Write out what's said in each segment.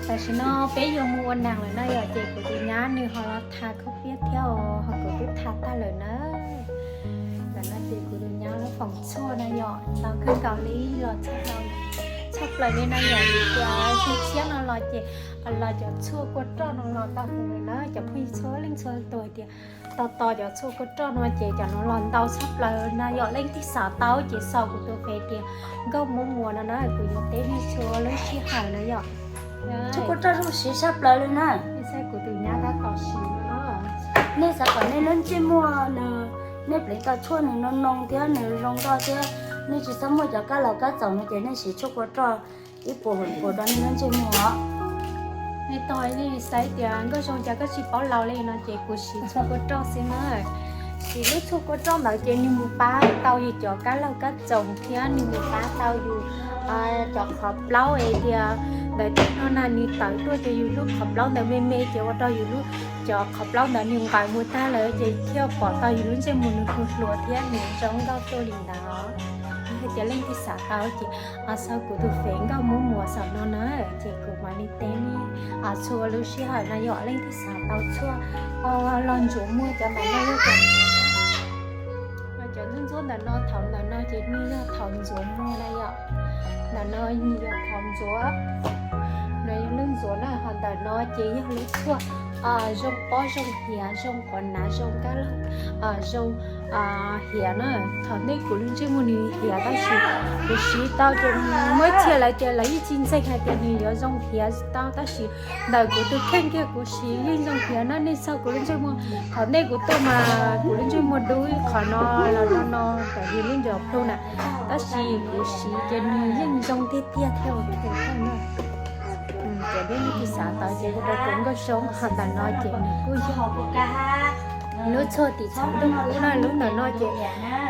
Tam sim no peb yuav mus ua nas lawm na yom, ces kuv tus nyab nws ho los tha khaub piab thiab os, ho kuv twb tha tag lawm na. Ntawm no ces kuv tus nyab los foom tshuaj na yom, los kawg nkaus li los txog tau tshaj plaws li na yom, vim tias xyoo tshiab no los ces los cov tshuaj kua roj no los tau hauv lawm na, cov phooj ywg txhua leej txhua tus hais tias tos tos cov tshuaj kua roj no ces cov no los ntau tshaj plaws na yom, leej twg xav tau ces sau kuv tus fev tias Nkauj Muab Muas no na, kuv yuav teb nej txhua lub sij hawm na yom. Tshuaj kua roj zoo siv tshaj plaws li na. Nej saib kuv tus nyab tab tom siv no. Nej xav kom nej lub ntsej muag nws, nej pleev tau tshuaj nws no noo thiab nws zoo nkauj thiab, nej tsis txhob muaj cov kab laus kab txaus no ces nej siv tshuaj kua roj ib puas puas rau nej lub ntsej muag. Nej tos nej saib tias Nkauj Zoo cas koj tsis paub laus li no ces kuv siv tshuaj kua roj xwb na. Siv lub tshuaj kua roj ntawd ces nws mus pab tau yus cov kab laug kab txaus thiab nws mus pab tau yus cov qhov plaub es tias ntawm tej no na nws tawv tuaj ces yus lub qhov plaub ntawd me me ces ua rau yus lub, cov qhov plaub ntawd nws nqaws mus tag lawm ces thiaj pom tau yus lub ntsej muag nws hluas hluas thiab nws zoo nkauj tuaj li ntawd. Yog tias leej twg xav tau ces sau kuv tus fev Nkauj Muab Muas saum no na, ces kuv mam li teb nej txhua lub sij hawm na yom. Leej twg xav tau tshuaj los ntxuav muag cov ntawm no yog cov, cov ntxuab ntxuab ntawm no thaum ntawm no ces nws yog thaum ntxuav muag na yom. Ntawm no nws yog thaum ntxuav, no yog lub ntxuav na, ho ntawm no ces yog lub tshuaj zoo pob zoo hiav zoo quav nav zoo kab laug zoo hiav na. Thaum ntej kuv lub ntsej muag nws hiav tab sis kuv siv tau ces muab txhia lawv tias lawv yeej tsis ntseeg hais tias nws yuav zoo hiav tau tab sis ntawm kuv tus kheej kiag kuv siv yeej zoo hiav na. Nej saib kuv lub ntsej muag thaum ntej kuv tuaj mas kuv lub ntsej muag dub ib qho no los no no tam yus lub ncov plhu na, tab sis kuv siv ces nws yeej zoo tiag tiag thiab ua ke na. Ces nej leej twg xav tau ces hu rau kuv Nkauj Zoo, ho ntawm no ces nws kuj yog lub tshuaj tim tshav ntuj kub na. Lub ntawm no ces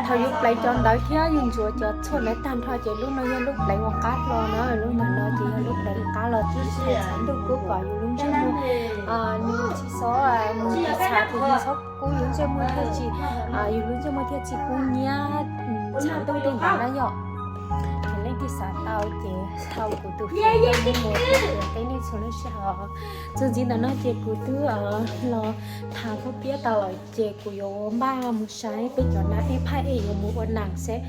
thaum yus pleev cov ntawd thiab yus ntxuav cov tshuaj ntawd tag nrho ces lub no yog lub pleev ua qab hlo na. Lub ntawm no ces yog lub pleev qab los tim tshav ntuj kub kom yus lub ntsej muag nws tsis txhob mus tim tshav ces nws txhob kub yus ntsej muag thiaj tsis, yus lub ntsej muag thiaj tsis kub nyiab tshav ntuj tej ntawd na yom. Ces leej twg xav tau ces sau kuv tus fev Nkauj Muab Muas, kuv yuav teb nej txhua lub sij hawm. Txuas ntxiv ntawm no ces kuv twb los tha khaub piab tau lawm ces kuv yuav npaj mus saib peb cov nas ej phaj ej yuav mus ua nas seb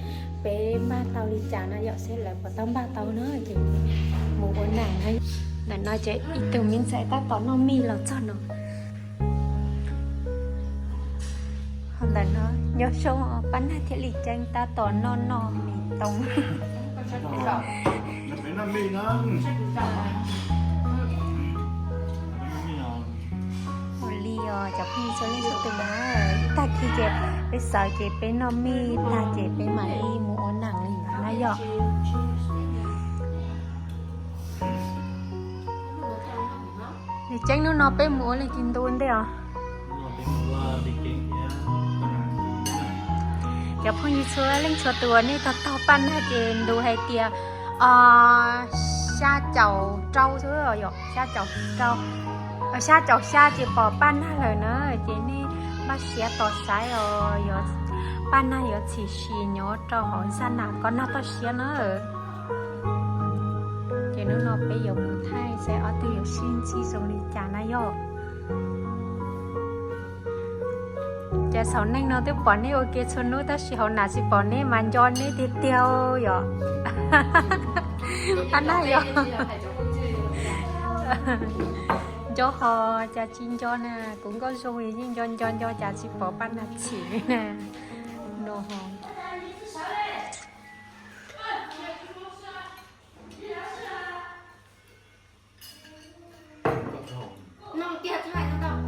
peb npaj tau li cas na yom, seb lawv puas tau npaj tau na ces mus ua nas na. Ntawm no ces ib tug me ntxhais tab tom noj mij los txog no. Ho ntawm no nyob zoo Paj Nag thiab Li Ceeb tab tom noj noj mis toog. Ua li os cov phooj ywg txhua leej txhua tus na, ib tag kis ces peb xaws ces peb noj mij tag ces peb mam li mus ua nas li ntawd na yom. Li Ceeb, hnub no peb mus ua leej twg ntu ntej os? Cov phooj ywg txhua leej txhua tus, nej tau taug Paj Nag ces ntu hais tias xya caum rau xwb yom, xya caum rau, xya caum xya ces pom Paj Nag lawm na. Ces nej npaj siab tos saib os, Paj Nag yuav txhim sim nyob rau hauv zaj nas koj nag toj siab na. Ces hnub no peb yuav mus thaij saib ob tug yuav sib ntsib zoo li cas na yom. Ces txhua neej no twb pom neb ua ke txhua hnub tab sis hauv nas tsis pom neb mas nco neb tiag tiag yom. Ab nag yom. Nco ho cas tsis nco na, kuv Nkauj Zoo yeej nco nco nco cas tsis pom Paj Nag txhim li na. No ho. Noj heev thiab.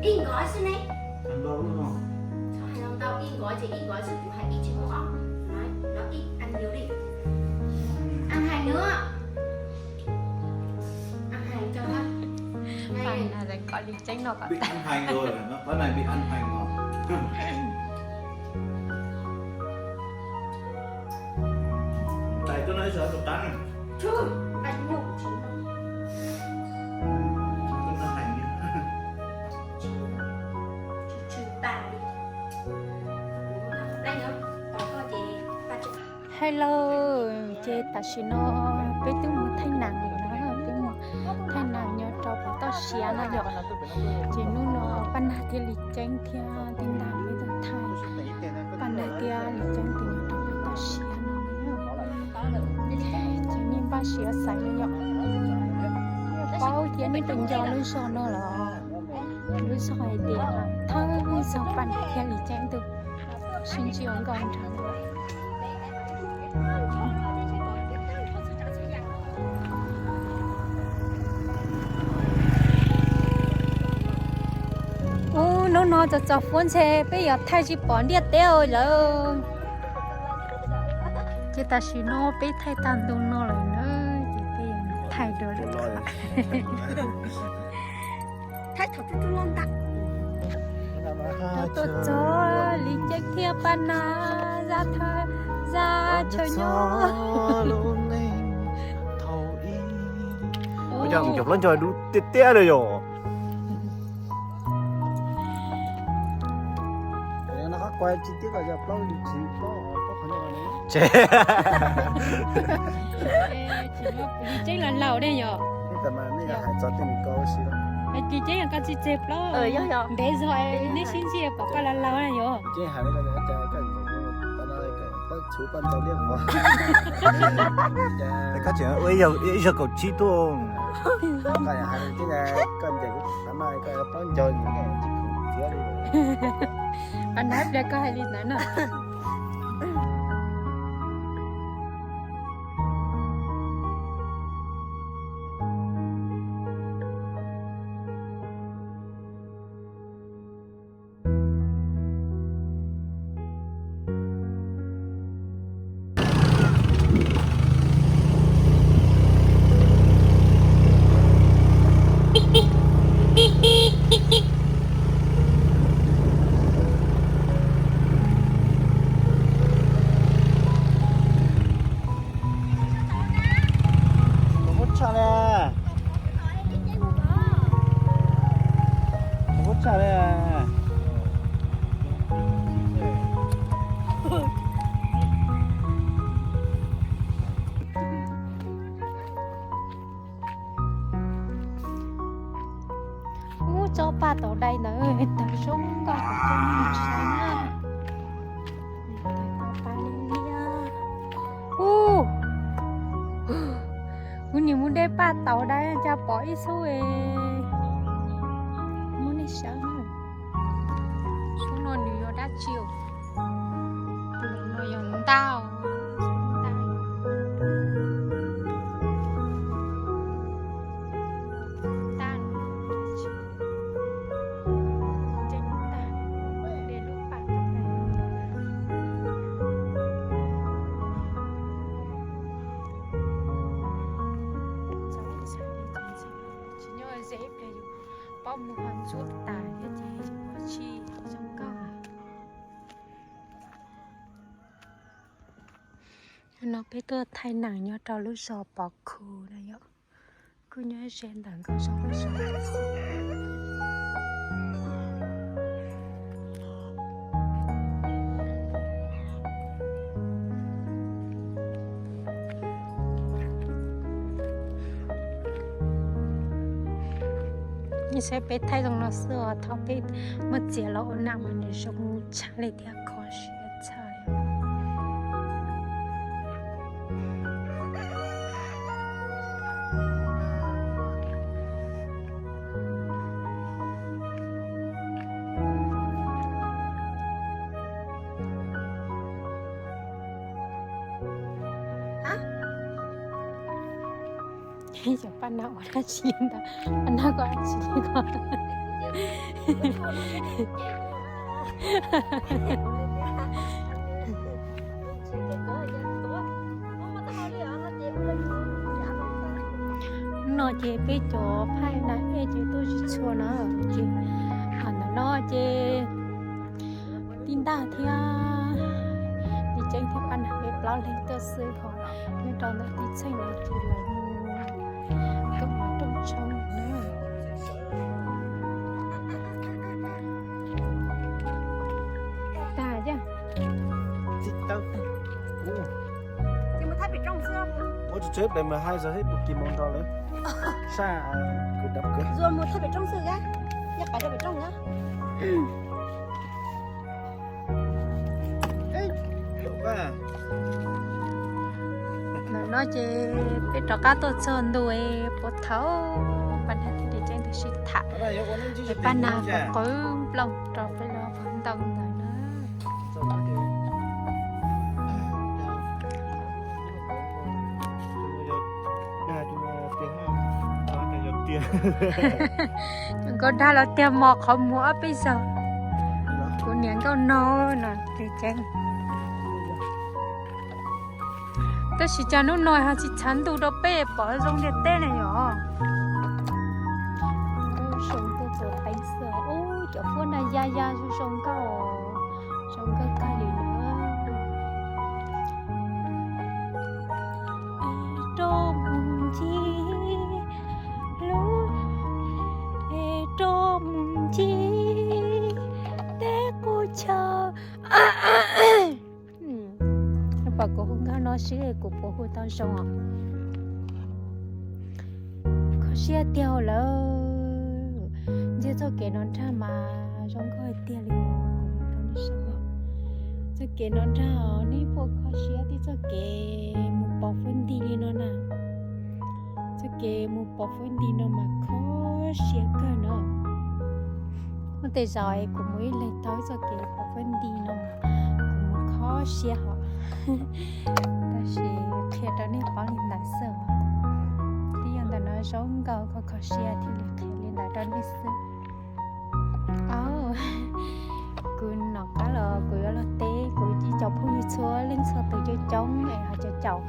Ib nkov xwb ne. Txhob hais ntau, ib nkov ces ib nkov xwb, kuv hais ib tsis muaj ob. Nói, nói ít ăn nhiều đi. Ăn hàng nữa. Ăn hàng cho nó. Ăn hàng rồi, có đi tránh nó có. Bị ăn hàng rồi, nó có này bị ăn hàng rồi. Tại tôi nói giờ tôi cắn này. Chứ, anh mua của chị. Tôi ăn hàng đi. Chị, chị, chị tài. Đây nữa, còn có chị, ba chục. Hello, ces tam sim no peb twb mus thaij nas lawm na, peb mus thaij nas nyob rau pem toj siab no yom. Ces hnub no Paj Nag thiab Lis Ceeb thiab Tij Ntaj peb tuaj thaij Paj Nag thiab Lis Ceeb tus nyob rau pem toj siab no. Ces nej npaj siab xaiv no yom. Paub thiab nej puas nco lub zos no los? Lub zos hais tias thawj zog Paj Nag thiab Lis Ceeb tus sib ntsib ua nkauj nraug. Ub, hnub no txom txom fuab ntshe peb yuav thaij tsis pom ntiaj teb lawm. Ces tam sim no peb thaij tag ntu no lawm na, ces peb yuav thaij dua lawm. Tuaj txog Lis Ceeb thiab Paj Nag, Zaj Thawj, Zaj Chaw Nyob. Ua cas cov plaub nco dub tiag tiag li yom. Tseeb, Lis Ceeb laus laus ne yom. Lis Ceeb yog koj txiv tseg plaub ntev zog neb sib ntsib pom koj laus laus na yom. Koj tseem ua ib zaug kaum tsib tuaj. Paj Nag, pliag koj hais li ntawd na. Tus qub tshaj li. Tus qub tshaj li. Ub, tsob paj tau dai ntawd tawg zoo nkauj, tsob paj li liab. Ub, kuv nim mus de paj tau dai cas pom ib xub es muab nej saib. Xub no nws yog dab tsi? Tus no yog ntau. Tsis nyob ze ib pliag yus pob muag ntsuab tas thiab ces ua tsis zoo nkauj. No peb tuaj thaij neem nyob rau lub zos Pov Khu na yom. Kuj nyob ze ntawm nkauj zos lub zos. Saib peb thaij zoo no xwb os, thaum peb muaj txiv los ua neej mas nws zoo tshaj li thiab kho siab tshaj li. Cov paj nag ua dab tsi ntawd, paj nag koj dab tsi ko. No ces peb cov phaij nas ej ces tuaj tsis tshua na, ces ntawm no ces Tij Ntaj thiab Lis Ceeb thiab paj nag peb plaub leeg tuaj xwb ho, nyob rau ntawm teb txheej no ces lawv mus kawm rooj tshoob na. Tag yog. Trước đây mười hai giờ hết một kỳ món rồi đấy. Sao? Cứ đóng cửa. Rồi một thay phải trong sự gác. Nhắc cả cho phải trong gác. Ntawm no ces peb rov qab tuaj txog ntua puag thaum pab nag thiaj li ceeb tus sib tham, pab nag qw qw nplooj rau peb los puag ntawm ntawd na. Nkauj dag los tiag mos qhov muag ob peb zaug. Kuv niam nkauj no no ces ceeb. Tab sis cas hnub no ho tsis tshav ntuj rau peb pom zoo ntiaj teb na yom. Zoo tuaj tua teeb xwb. Ub, cov huab no ya ya zoo zoo nkauj, zoo nkauj kawg li na. Es rau mus ncig lub, es rau mus ncig teb qub chaw. Pom kuv hu nkauj no sib kuv puas hu tau zoo os. Kho siab tiag lawm. Ntsia txoj kev no nrag mas zoo nkauj tiag li. Txoj kev no nrag nej puas kho siab thiab? Txoj kev mus pov fuab nti li no na. Txoj kev mus pov fuab nti no mas kho siab kawg no. Muaj tej zaum kuv mus ib leeg taug txoj kev pov fuab nti no mas kuv mus kho siab hos. Tab sis qhia rau nej paub li ntawd xwb os. Twb yog ntawm no zoo nkauj kho kho siab thiaj li qhia li ntawd rau nej xwb. Au, kuv nom qab los kuv yuav los teb kuv cov phooj ywg txhua leej txhua tus coob coob es ho caum caum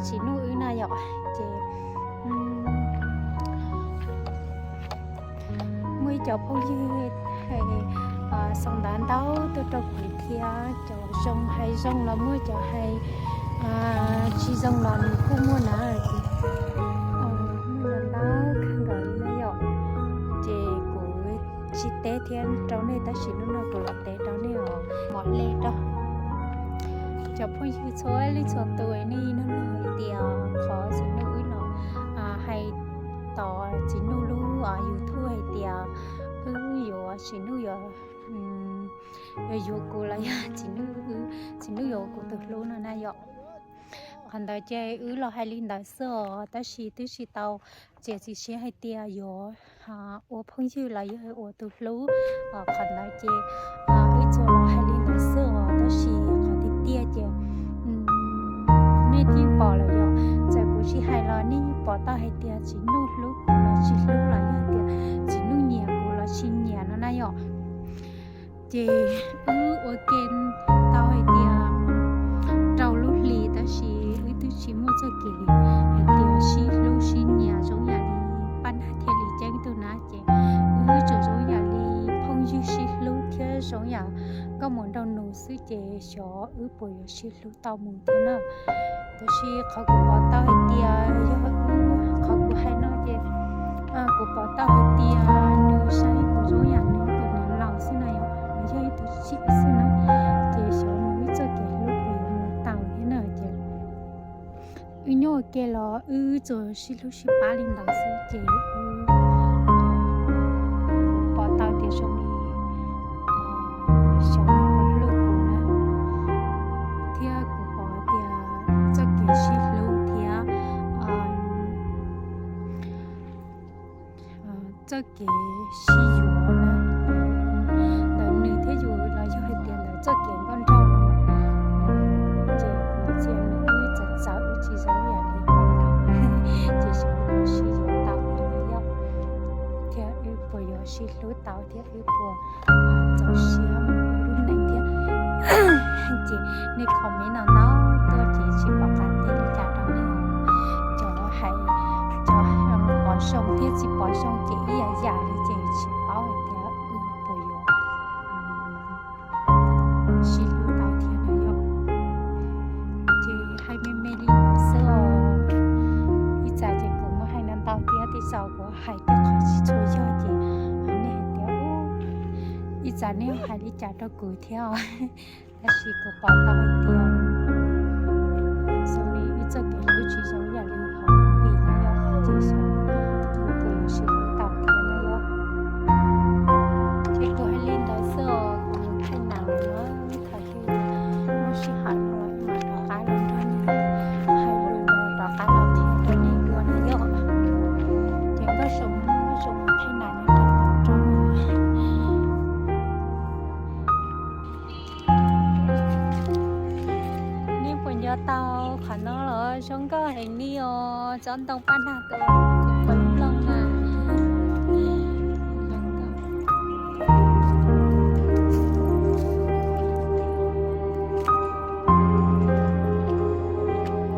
tsis nug wb na yom. Ces muaj ib cov phooj ywg hais xaus ntawv ntau tuaj rau kuv thiab, cov zoo hais zoo los muaj, cov hais tsis zoo los nws kuj muaj na. Ces muaj ntau kawg nkaus li na yom. Ces kuv tsis teb thiab rau nej, tab sis hnub no kuv los teb rau nej os. Mom le rau cov phooj ywg txhua leej txhua tus nej nug hais tias qhov txiv nug wb los hais tom txiv nug lub YouTube hais tias wb yuav txiv nug yuav, yuav yuav kuv los yog txiv nug, txiv nug yuav kuv tus hlub no na yom. Qhov ntawd ces wb los hais li ntawd xwb os, tab sis twb tsis tau txiav txim siab hais tias yuav ua phooj ywg los yog ua tus hlub. Qhov ntawd ces wb tsuas los hais li ntawd xwb os, tab sis qhov tiag tiag ces nej twb pom lawm yom. Txawm kuv tsis hais los nej pom tau hais tias txiv nug hlub kuv los tsis hlub los yog tias txiv nug nyiam kuv los tsis nyiam no na yom. Ces wb ua ke tau hais tias rau lub hlis, tab sis wb twb tsis muaj txoj kev hais tias sib hlub sib nyiam zoo yam li pab nag thiaj li ceeb tug na. Ces wb tsuas zoo yam li phooj ywg sib hlub thiab zoo yam nkauj muam nraug nus xwb, ces xyov wb puas yuav sib hlub tau mus thiab na. Tab sis qhov kuv pom tau hais tias yog wb, qhov kuv hais no ces kuv pom tau hais tias nws saib kuv zoo yam nws tus niam laus xwb na yom, nws yog ib tug tsim xwb na. Ces xyov nws wb txoj kev hlub puas yuav mus tau thiab na. Ces wb nyob ua ke los wb tsuas sib hlub sib pab li ntawd xwb, ces wb pom tau tias zoo li xyov nws puas hlub kuv na, thiab kuv pom tias txoj kev sib hlub thiab txoj kev sib yuav na, ntawm nws thiab yus los yog hais tias ntawm txoj kev nkauj nraug no, ces kuv ntxias nws wb txawv txawv wb tsis zoo yam li nkauj nraug, ces xyov wb puas sib yuav tau li no yom, thiab wb puas yuav sib hlub tau thiab wb puas txaus siab mus ua lub neej thiab. Ces nej comment no ntau tuaj ces tsis pom qab teb li cas rau nej os. Cov hais, cov pom zoo thiab tsis pom zoo ces ib yam yam li ces tsis paub hais tias wb puas yuav sib hlub tau thiab no yom. Ces hais me me li no xwb os. Ib txhia ces kuv muaj hais ntau ntau thiab, tej zaum kuv hais tej qhov tsis tshua yog ces nej hais tias ib txhia nej hais li cas rau kuv thiab os. Tab sis kuv pom tau hais tias xws li wb txoj kev hlub tsis Tsob ntoo paj nag tus qhov plooj na.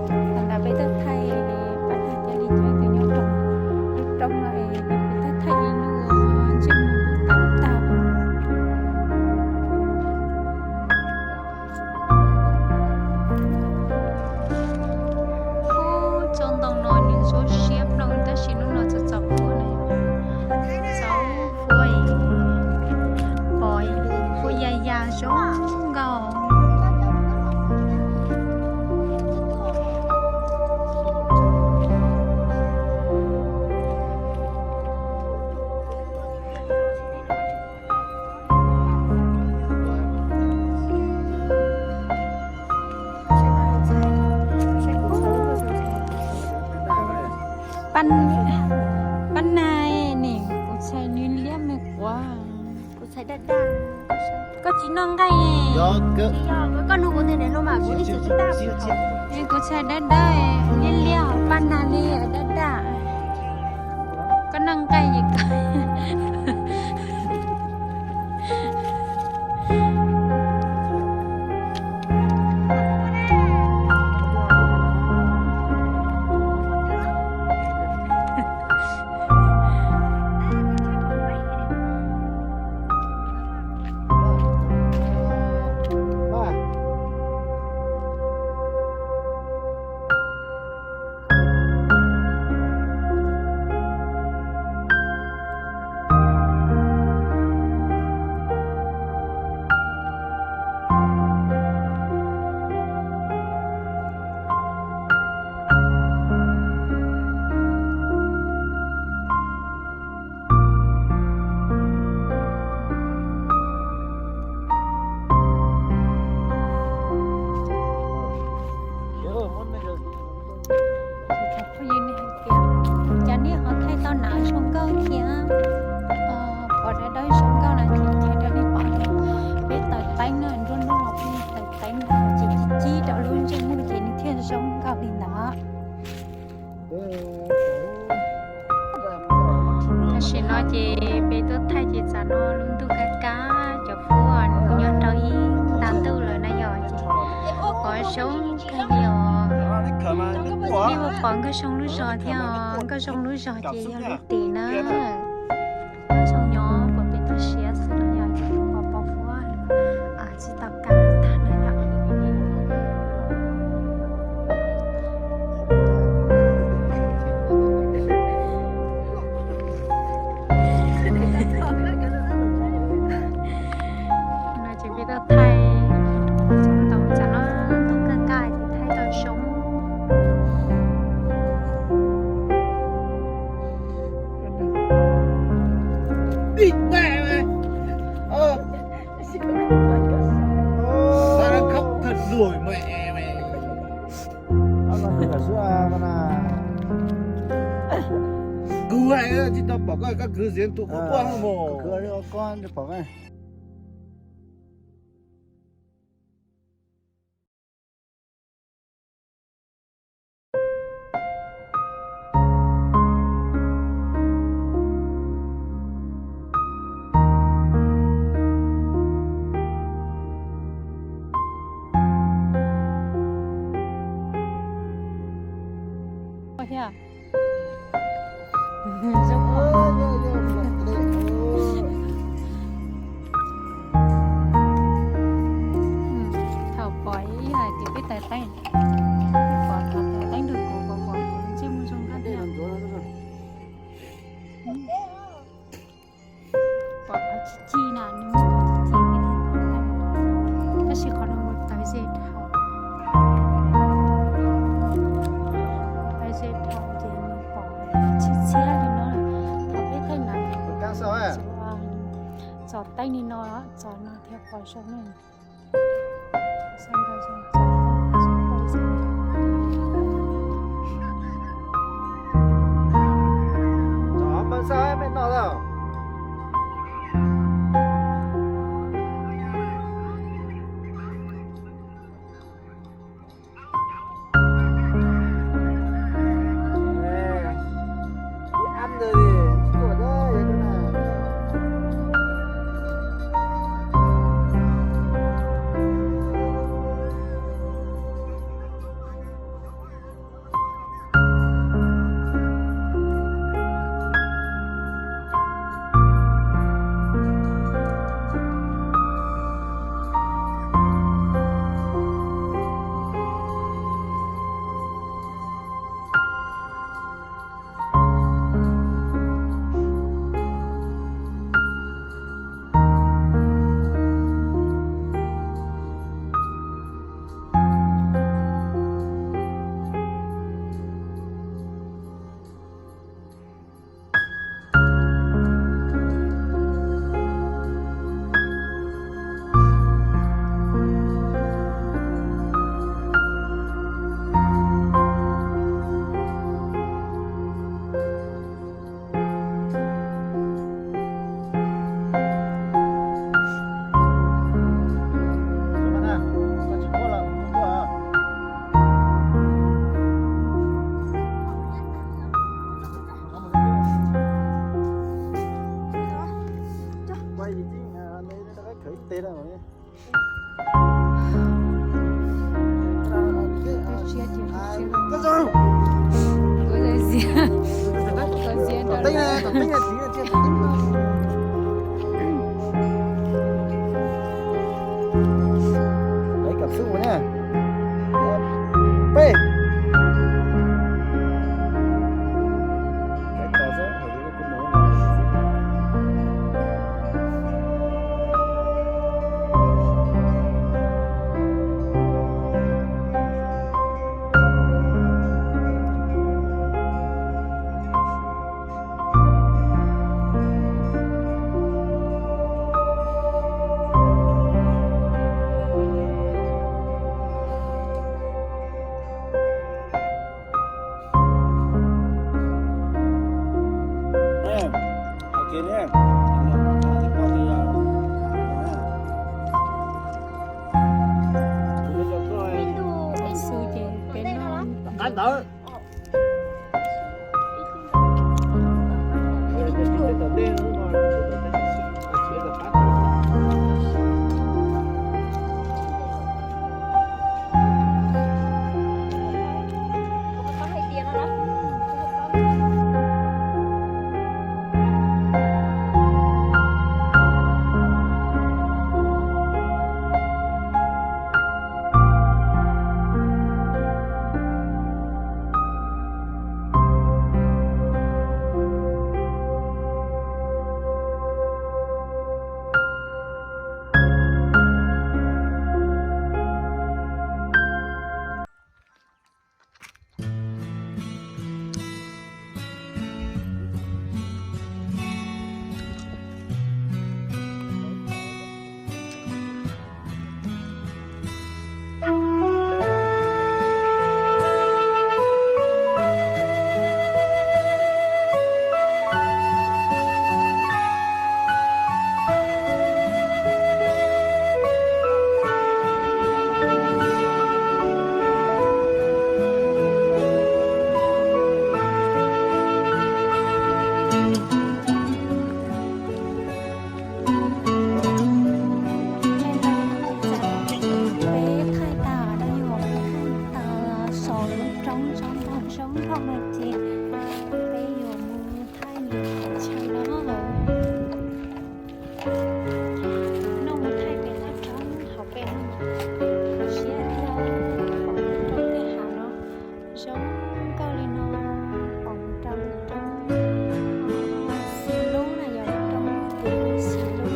Thaum ntawd peb tuaj thaij paj nag thiab li cov tus nyob rau lub roob no es peb tuaj thaij ib lub ntsej muag tawv tag. Ub, tsob ntoo no nws ntxhov siab nplooj tab sis hnub no txom txom huab li. Txom huab, pom huab ya ya zoo nkauj. Paj nag ne, kuv txhais nws liab me quav. Koj tsis noj nqaij. Kuv txhais dawb dawb, liab liab, paj nag li dawb dawb. Koj noj nqaij es koj. Phooj ywg, nej hais tias cas nej ho thaij tau nav zoo nkauj thiab, pom dawb dawb zoo nkauj no ces qhia rau nej pom tias peb taws teeb no, nruab hnub los peb taws teeb no ces cib cib rau lub ntsej muag ces nws thiaj zoo nkauj li ntawd. Tam sim no ces peb tuaj thaij ces txav no lub ntuj kaj kab, cov huab nws kuj nyob rau ib nta ntuj lawm na yom, ces pom zoo kawg li os. Nej puas pom Nkauj Zoo lub zos thiab os? Nkauj Zoo lub zos ces yog lub tid na. Nkauj Zoo nyob puag pem toj siab xwb no yom, ces pom pom huab tsis tau kaj tag no yom. No ces peb tuaj thaij tsob ntoo, txav no ntuj kaj kab ces thaij tau zoo. Kuv hais tsis tau pom koj, koj kwv txiv tus quaj quaj mus. Thaum pom ib hais tias peb taws teeb, pom thaum taws teeb rau kuv, pom pom kuv ntsej muag zoo nkauj thiab. Pom qhov tsis cig na, nws muaj qhov tsis cig, tab sis qhov no mus tawv ze dhau, tawv ze dhau ces nws pom txhiab txhiab li no. Thaum peb thaij na, txom teeb li no, txom no thiaj pom zoo na. Leej yog txiv yog tsiaj txiv. Leej kom xub mus na. Peb. Xu ces peb noj. Peb thaij tag, peb yuav mus thaij tag saum lub roob, roob nrog, roob nrog no ces peb yuav mus thaij ntawm qhov chaw no. No mus thaij pem toj roob hauv pem no, siab tiag, pom roob tej hav no zoo nkauj li no, pom rau lub roob xis lub na, yog lub roob tiv xis lub na.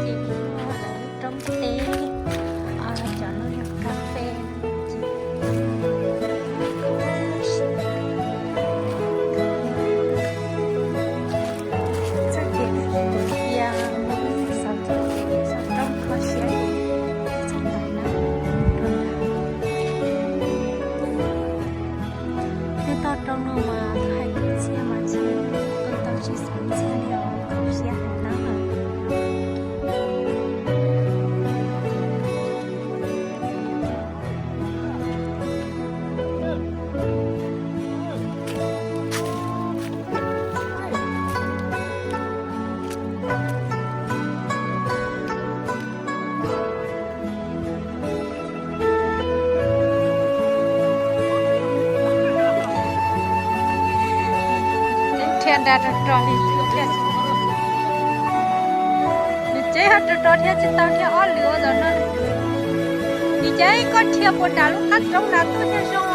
Ces muaj lawv lub roob teb, cov no yog kas fes. Txoj kev tias xav tuaj ces xav roob kho siab ces txoj ntawd na. Tej toj roob no mas hais kwv txhiaj mas tsis, tus tau tsis xav txhiaj li os, siab heev na. Dhia nra rog rog li, nws tsev ho rog rog dhia tsis tau, dhia ob lwm ua zaum no. Vim ces koj dhia puas nram lub qab roob nrad tuaj thiaj zoo.